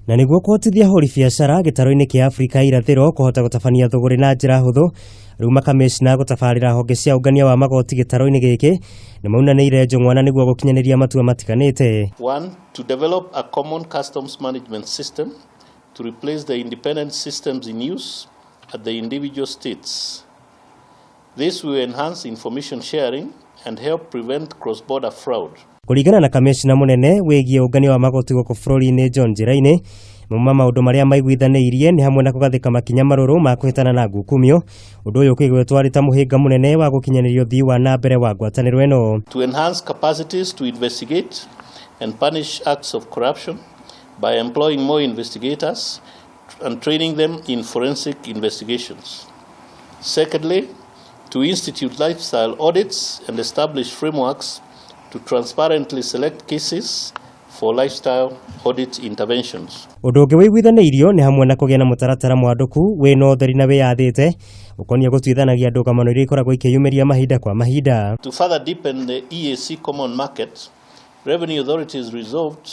Na nĩguo kũhotithia ahũri biacara gĩtarũ-inĩ kĩa Afrika ya irathĩro kũhota gũtabania thũgũrĩ na njĩra hũthũ, rĩu makamĩcina gũtabarĩra honge cia ũngania wa magoti gĩtarũ-inĩ gĩkĩ nĩ maunanĩire njũng'wa na nĩguo gũkinyanĩria matua matiganĩte. One, to develop a common customs management system to replace the independent systems in use at the individual states. This will enhance information sharing and help prevent cross-border fraud. Kũringana na kamĩcina mũnene wĩgiĩ ũngania wa magoti gũkũ bũrũri-inĩ John Njiraini, mamwe ma maũndũ marĩa maiguithanĩirie nĩ hamwe na kũgathĩka makinya marũrũ ma kũhĩtana na ngukumio, ũndũ ũyũ ũkĩgwetwo arĩ ta mũhĩnga mũnene wa gũkinyanĩria ũthii wa na mbere wa ngwatanĩro ĩno. To enhance capacities to investigate and punish acts of corruption by employing more investigators and training them in forensic investigations. Secondly, to institute lifestyle audits and establish frameworks to transparently select cases for lifestyle audit interventions. Ũndũ ũngĩ wĩiguithanĩirio nĩ hamwe na kũgĩa na mũtaratara mwandũku wĩna ũtheri na wĩyathĩte ũkoniĩ gũtuithanagia ndũgamano iria ikoragwo ikĩyumĩria mahinda kwa mahinda. To further deepen the EAC common market, revenue authorities resolved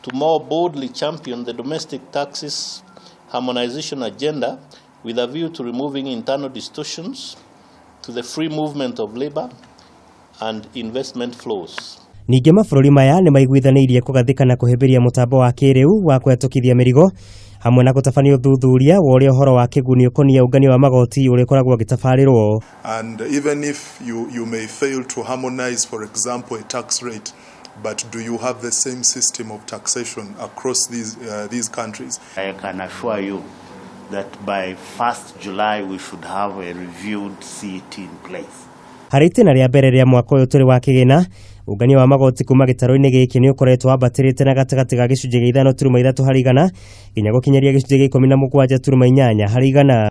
to more boldly champion the domestic taxes harmonization agenda with a view to removing internal distortions to the free movement of labor and investment flows. Ningĩ mabũrũri maya nĩ maiguithanĩirie kũgathĩka na kũhĩmbĩria mũtambo wa kĩrĩu wa kũhetũkithia mĩrigo hamwe na gũtabania ũthuthuria wa ũrĩa ũhoro wa kĩguni ũkoniĩ ũngania wa magoti ũrĩa ũkoragwo ũgĩtabarĩrwo. And even if you may fail to harmonize, for example, a tax rate, but do you have the same system of taxation across these countries? I can assure you that by 1st July we should have a reviewed CET in place. Harĩ itĩna rĩa mbere rĩa mwaka ũyũ tũrĩ wa kĩgĩna, ũngania wa magoti kuma gĩtarũ-inĩ gĩkĩ nĩ ũkoretwo wambatĩrĩte na gatagatĩ ga 5.3% harĩ igana nginya gũkinyĩria 17.8% harĩ igana.